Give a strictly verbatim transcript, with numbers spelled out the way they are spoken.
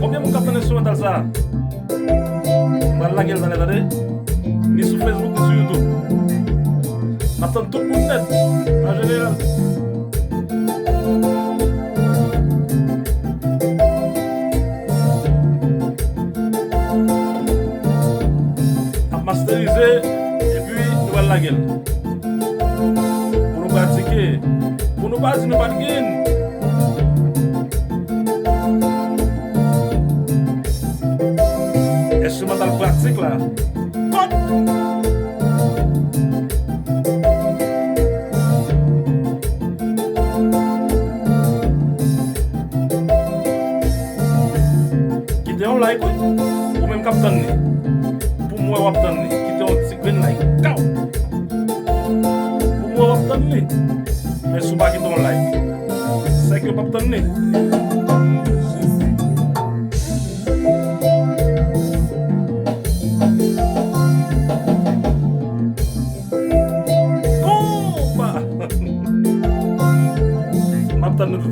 Konbyen moun k ap tann enstrimantal sa a? M pral lage l talè, tande. Ni sou Facebook, ni sou YouTube. M ap tann tout moun nèt, an jeneral. Ap masterize, epi nou pral lage l. Pou nou pratike. Pou nou pa di nou pa t gen. Enstrimantal pratik la. Kot! Kite yon like, wi. Ou menm k ap tann li. Pou m wè w ap tann li. Kite yon ti grenn like. Kaw! Pou m wè w ap tann li. Men si w pa kite yon like, sèk yo p ap tann li. Konpa! M ap tann nou tout.